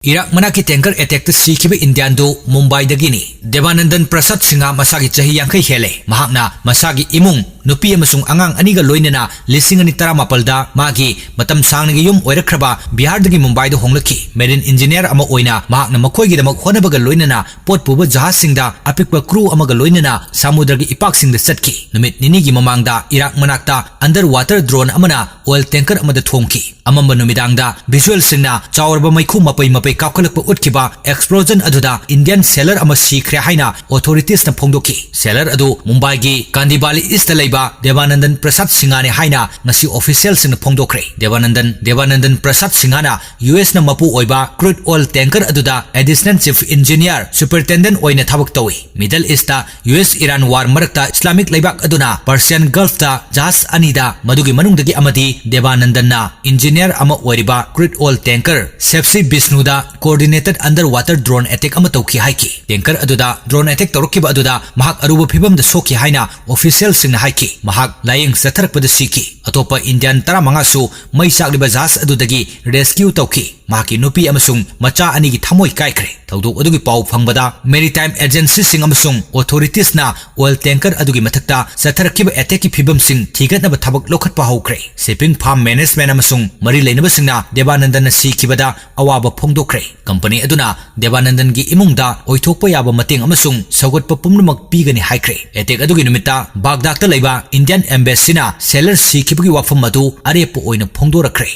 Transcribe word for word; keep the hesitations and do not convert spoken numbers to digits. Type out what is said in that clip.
Iraq ꯃꯅꯥꯛꯀꯤ tanker attackꯇ ꯁꯤꯈꯤꯕ Indianꯗꯨ ꯃꯨꯝꯕꯥꯏꯗꯒꯤꯅꯤ꯫ ꯗꯦꯕꯥꯅꯟꯗꯟ ꯄ꯭ꯔꯁꯥꯗ ꯁꯤꯡꯍ ꯃꯁꯥꯒꯤ ꯆꯍꯤ ꯌꯥꯡꯈꯩ ꯍꯦꯜꯂꯦ꯫ ꯃꯍꯥꯛꯅ ꯃꯁꯥꯒꯤ ꯏꯃꯨꯡ, ꯅꯨꯄꯤ ꯑꯃꯁꯨꯡ ꯑꯉꯥꯡ ꯑꯅꯤꯒ ꯂꯣꯏꯅꯅ ꯂꯤꯁꯤꯡ ꯑꯅꯤ ꯇꯔꯥꯃꯥꯄꯜꯗ ꯃꯥꯒꯤ ꯃꯇꯝ ꯁꯥꯡꯅꯒꯤ ꯌꯨꯝ ꯑꯣꯏꯔꯛꯈ꯭ꯔꯕ ꯕꯤꯍꯥꯔꯗꯒꯤ ꯃꯨꯝꯕꯥꯏꯗ ꯍꯣꯡꯂꯛꯈꯤ꯫ Marine engineer ꯑꯃ ꯑꯣꯏꯅ ꯃꯍꯥꯛꯅ ꯃꯈꯣꯏꯒꯤꯗꯃꯛ ꯍꯣꯠꯅꯕꯒ ꯂꯣꯏꯅꯅ ꯄꯣꯠ ꯄꯨꯕ ꯖꯍꯥꯖꯁꯤꯡꯗ ꯑꯄꯤꯛꯄ crew ꯑꯃꯒ ꯂꯣꯏꯅꯅ ꯁꯃꯨꯗ꯭ꯔꯒꯤ ꯏꯄꯥꯛꯁꯤꯡꯗ ꯆꯠꯈꯤ꯫ ꯅꯨꯃꯤꯠ ꯅꯤꯅꯤꯒꯤ ꯃꯃꯥꯡꯗ ꯏꯔꯥꯛ ꯃꯅꯥꯛꯇ underwater drone ꯑꯃꯅ oil tanker ꯑꯃꯗ ꯊꯣꯝꯈꯤ꯫ ꯑꯃꯝꯕ ꯅꯨꯃꯤꯗꯥꯡꯗ visualꯁꯤꯡꯅ ꯆꯥꯎꯔꯕ ꯃꯩꯈꯨ ꯃꯄꯩ ꯃꯄꯩ ꯀꯥꯞꯈꯠꯂꯛꯄ ꯎꯠꯈꯤꯕ explosion ꯑꯗꯨꯗ Indian sailor ꯑꯃ ꯁꯤꯈ꯭ꯔꯦ ꯍꯥꯏꯅ authoritiesꯅ ꯐꯣꯡꯗꯣꯛꯈꯤ꯫ Sailor ꯑꯗꯨ ꯃꯨꯝꯕꯥꯏꯒꯤ ꯀꯥꯟꯗꯤꯕꯥꯂꯤ Eastꯇ ꯂꯩꯕ ꯗꯦꯕꯥꯅꯟꯗꯟ ꯄ꯭ꯔꯁꯥꯗ ꯁꯤꯡꯍꯅꯤ ꯍꯥꯏꯅ ꯉꯁꯤ officialꯁꯤꯡꯅ ꯐꯣꯡꯗꯣꯛꯈ꯭ꯔꯦ꯫ ꯗꯦꯕꯥꯅꯟꯗꯟ, ꯗꯦꯕꯥꯅꯟꯗꯟ ꯄ꯭ꯔꯁꯥꯗ ꯁꯤꯡꯍꯅ USꯅ ꯃꯄꯨ ꯑꯣꯏꯕ crude oil tanker ꯑꯗꯨꯗ additional chief engineer, superintendent ꯑꯣꯏꯅ ꯊꯕꯛ ꯇꯧꯏ꯫ Middle Eastꯇ US Iran war ꯃꯔꯛꯇ Islamic ꯂꯩꯕꯥꯛ ꯑꯗꯨꯅ Persian Gulfꯇ ꯖꯍꯥꯖ ꯑꯅꯤꯗ, ꯃꯗꯨꯒꯤ ꯃꯅꯨꯡꯗꯒꯤ ꯑꯃꯗꯤ ꯗꯦꯕꯥꯅꯟꯗꯟꯅ engineer ꯑꯃ ꯑꯣꯏꯔꯤꯕ crude oil tanker Sepsi Vishnuꯗ coordinated underwater drone attack ꯑꯃ ꯇꯧꯈꯤ ꯍꯥꯏꯈꯤ꯫ Tanker ꯑꯗꯨꯗ drone attack ꯇꯧꯔꯛꯈꯤꯕ ꯑꯗꯨꯗ ꯃꯍꯥꯛ ꯑꯔꯨꯕ ꯐꯤꯚꯝꯗ ꯁꯣꯛꯈꯤ ꯍꯥꯏꯅ officialꯁꯤꯡꯅ ꯍꯥꯏꯈꯤ꯫ ꯃꯍꯥꯛ ꯂꯥꯌꯦꯡ ꯆꯠꯊꯔꯛꯄꯗ ꯁꯤꯈꯤ꯫ ꯑꯇꯣꯞꯄ Indian ꯇꯔꯥꯃꯉꯥꯁꯨ ꯃꯩ ꯆꯥꯛꯂꯤꯕ ꯖꯍꯥꯖ ꯑꯗꯨꯗꯒꯤ rescue ꯇꯧꯈꯤ꯫ ꯃꯍꯥꯛꯀꯤ ꯅꯨꯄꯤ ꯑꯃꯁꯨꯡ ꯃꯆꯥ ꯑꯅꯤꯒꯤ ꯊꯃꯣꯏ ꯀꯥꯏꯈ꯭ꯔꯦ꯫ ꯊꯧꯗꯣꯛ ꯑꯗꯨꯒꯤ ꯄꯥꯎ ꯐꯪꯕꯗ maritime agencyꯁꯤꯡ ꯑꯃꯁꯨꯡ authoritiesꯅ oil tanker ꯑꯗꯨꯒꯤ ꯃꯊꯛꯇ ꯆꯠꯊꯔꯛꯈꯤꯕ attackꯀꯤ ꯐꯤꯚꯝꯁꯤꯡ ꯊꯤꯒꯠꯅꯕ ꯊꯕꯛ ꯂꯧꯈꯠꯄ ꯍꯧꯈ꯭ꯔꯦ꯫ Shipping firm management ꯑꯃꯁꯨꯡ ꯃꯔꯤ ꯂꯩꯅꯕꯁꯤꯡꯅ ꯗꯦꯕꯥꯅꯟꯗꯟꯅ ꯁꯤꯈꯤꯕꯗ ꯑꯋꯥꯕ ꯐꯣꯡꯗꯣꯛꯈ꯭ꯔꯦ꯫ Company ꯑꯗꯨꯅ ꯗꯦꯕꯥꯅꯟꯗꯟꯒꯤ ꯏꯃꯨꯡꯗ ꯑꯣꯏꯊꯣꯛꯄ ꯌꯥꯕ ꯃꯇꯦꯡ ꯑꯃꯁꯨꯡ ꯁꯧꯒꯠꯄ ꯄꯨꯝꯅꯃꯛ ꯄꯤꯒꯅꯤ ꯍꯥꯏꯈ꯭ꯔꯦ꯫ Attack ꯑꯗꯨꯒꯤ ꯅꯨꯃꯤꯠꯇ ꯕꯥꯒꯗꯥꯗꯇ ꯂꯩꯕ Indian embassyꯅ sailor ꯁꯤꯈꯤꯕꯒꯤ ꯋꯥꯐꯝ ꯑꯗꯨ ꯑꯔꯦꯞꯄ ꯑꯣꯏꯅ ꯐꯣꯡꯗꯣꯔꯛꯈ꯭ꯔꯦ꯫